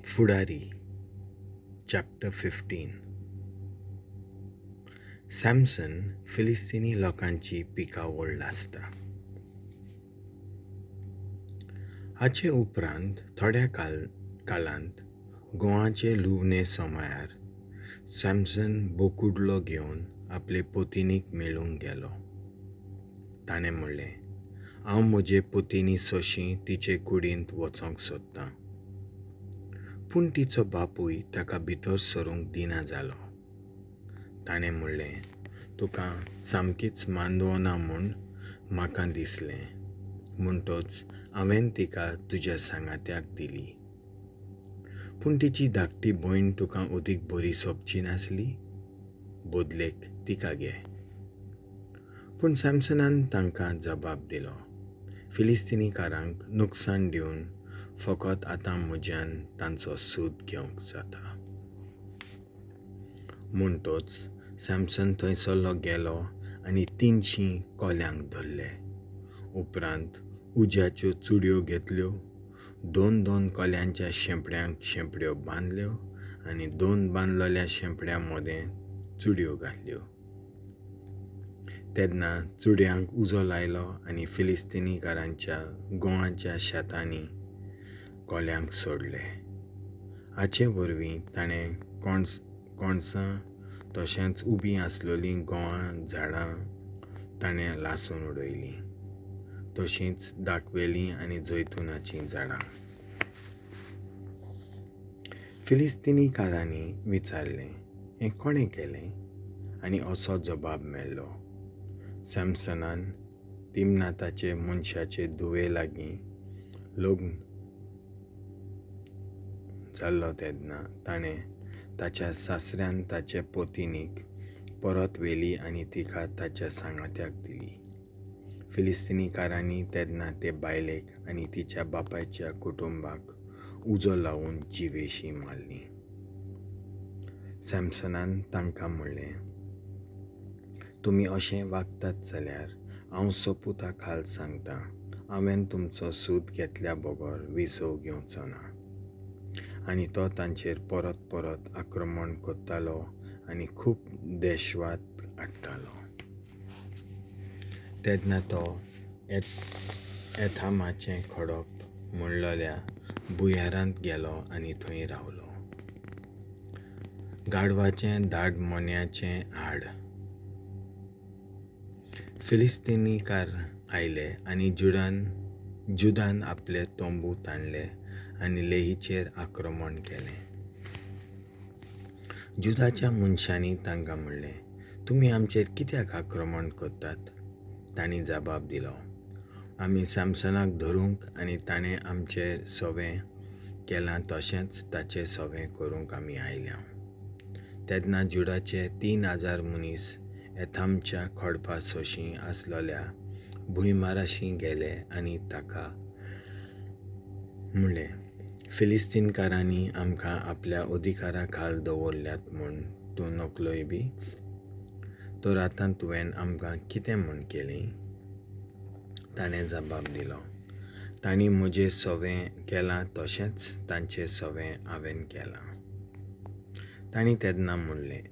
फुडारी chapter 15. Samson फिलिस्तिनी लोकांची पिकावळ लासता. हाचे उपरांत थोड्या कालांत गोवाचे लुवणे समयार सॅमसन बोकुडलो घेवन आपले पोतिनीक मेळूंक गेलो. ताणें म्हणलें, हांव म्हजे पोतिनी सोशी तिचे कुडींत वचोंक सोदतां. पूण तिचो बापूय ताका भितर सरूंक दिना जालो. ताणें म्हणलें, तुका सामकीच मानवना म्हूण म्हाका दिसलें, म्हणटच हांवें तिका तुज्या सांगात्याक दिली. पूण तिची धाकटी भयण तुका अदीक बरी सोबची नासली, बदलेक तिका घे. पूण सॅमसनान तांकां जबाब दिलो, फिलिस्तिनीकारांक नुकसाण दिवन फकत आतां म्हज्यान तांचो सूद घेवंक जाता. म्हणटच सॅमसन थंयसरलो गेलो आनी 300 कोल्यांक धरले. उपरांत उज्याच्यो चुडयो घेतल्यो, 2-2 कोल्यांच्या शेंपड्यांक शेंपड्यो बांदल्यो आनी 2 बांदलेल्या शेंपड्यां मदें चुडयो घातल्यो. तेन्ना चुडयांक उजो लायलो आनी फिलिस्तिनीकारांच्या गोवाच्या शेतांनी कोल्यांक सोडले. हाचे वरवीं ताणें कणसां तशेंच उबीं आसलेलीं गोवा झाडां ताणें लासून उडयलीं, तशींच दाखवेलीं आनी जैतुनाचीं झाडां. फिलिस्तिनीकारांनी विचारलें, हें कोणें केलें? आनी असो जबाब मेळ्ळो, सॅमसनान तिमनाथाचे मनशाचे धुवे लागीं लग्न जाल्लो तेन्ना ताणें ताच्या सासऱ्यान ताचे पोतिनीक परत व्हेली आनी तिका ताच्या सांगात्याक दिली. फिलिस्तिनीकारांनी तेन्ना ते बायलेक आनी तिच्या बापायच्या कुटुंबाक उजो लावन जिवेशी मारली. सॅमसनान तांकां म्हणलें, तुमी अशें वागतात जाल्यार हांव सोपुता खाल सांगतां, हांवें तुमचो सूद घेतल्या बगर विसव घेवचो ना. आनी तो तांचेर परत परत आक्रमण करतालो आनी खूब देशवाद हाडटालो. तेन्ना तो एथामाचें खडप म्हणलेल्या भुंयारांत गेलो आनी थंय रावलो. गाढवाचें दाडमोन्याचें हाड. फिलिस्तिनीकार आयले आनी जुदान आपले तंबू ताणले आनी लेहीचेर आक्रमण केलें. जुदाच्या मनशांनी तांकां म्हणलें, तुमी आमचेर कित्याक आक्रमण करतात? तांणी जबाब दिलो, आमी सॅमसनाक धरूंक आनी ताणें आमचें सवें केलां तशेंच ताचें सवें करूंक आमी आयल्या. तेन्ना जुडाचे 3000 मनीस एथामच्या खडपा सोशीं आसलेल्या भुंयमाराशी गेले आनी ताका म्हणलें, फिलिस्तीनकारांनी आमकां आपल्या अधिकारा खाल दवरल्यात म्हूण तूं नकलोय बी? तर आतां तुवें आमकां कितें म्हूण केलें? ताणें जबाब दिलो, तांणी म्हजें सवें केलां तशेंच तांचें सवें हांवें केलां. तांणी तेन्ना म्हणलें,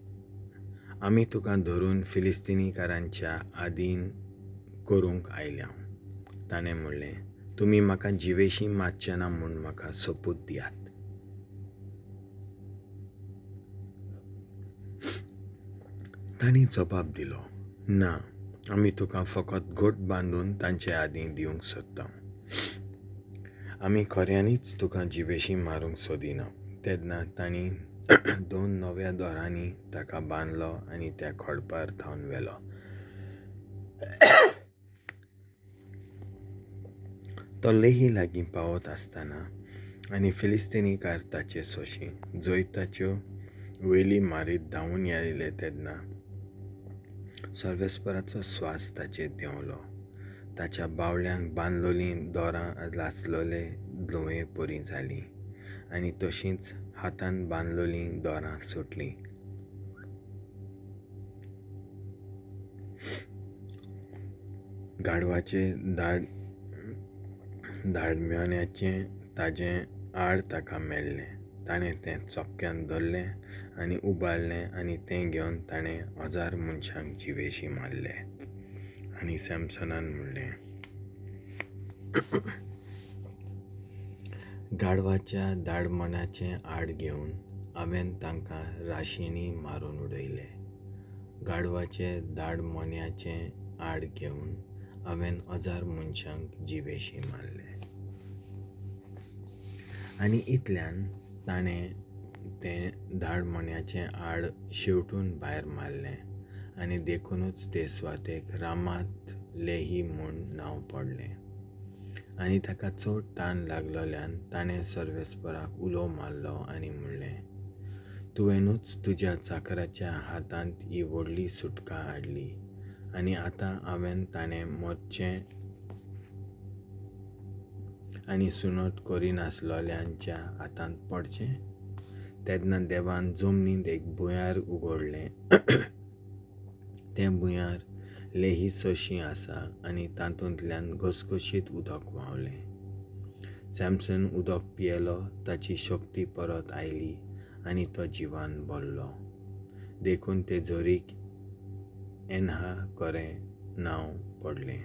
आमी तुका धरून फिलिस्तिनीकारांच्या आदीन करूंक आयल्या. ताणें म्हणलें, तुमी म्हाका जिवेशी मारचे ना म्हूण म्हाका सोपूत दियात. तांणी जबाब दिलो, ना, आमी तुका फकत घट बांदून तांचे आदीं दिवंक सोदता. आमी खऱ्यांनीच तुका जिवेशी मारूंक सोदिना. तेन्ना तांणी 2 नव्या दोरांनी ताका बांदलो आनी त्या खडपार थावन व्हेलो. तो लेही लागीं पावत आसतना आनी फिलिस्तिनीकार ताचे सोशी जैताच्यो वेली मारीत धांवून आयले तेन्ना सर्वेस्पराचो स्वास ताचेर देंवलो. ताच्या बावल्यांक बांदलेलीं दोरां लासलेले धुंवे परी जालीं आनी तशींच हातान बांदलेलीं दोरां सुटलीं. गाढवाचे दाडम्याचें ताजें आड ताका मेळ्ळें. ताणें तें चोपक्यान धरलें आनी उबारलें आनी तें घेवन ताणें 1000 मनशांक जिवेशी मारले. आनी सॅमसनान म्हणलें, गाढवाच्या दाडमणाचें आड घेवन हांवें तांकां राशींनी मारून उडयले. गाढवाचे दाडमण्याचें आड घेवन हांवें 1000 मनशांक जिवेशी मारले. आनी इतल्यान ताणें तें दाडमण्याचें आड शेवटून भायर मारलें आनी देखुनूच ते सुवातेक रामात लेही म्हूण नांव पडलें. आनी ताका चड ताण लागलोल्यान ताणें सर्वेस्पराक उलो मारलो आनी म्हणलें, तुवेंनूच तुज्या चाकराच्या हातांत ही व्हडली सुटका हाडली आनी आतां हांवें ताणें मरचें आनी सुनत करिनासलोल्यांच्या हातांत पडचें. तेन्ना देवान जमनींत एक भुंयार उगडलें. तें भुंयार लेही सशी आसा आनी तातूंतल्यान घसघशीत उदक व्हांवलें. सॅमसन उदक पियेलो, ताची शक्ती परत आयली आनी तो जिवान भरलो. देखून ते झरीक एनहा करे नांव पडलें.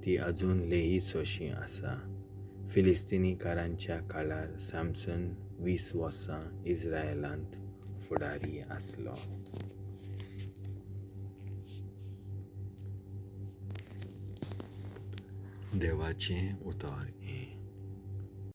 ती अजून लेही सशी आसा. फिलिस्तीनीकारांच्या काळार सॅमसन 20 वर्सां इस्रायलांत फुडारी आसलो. देवाचें उतर.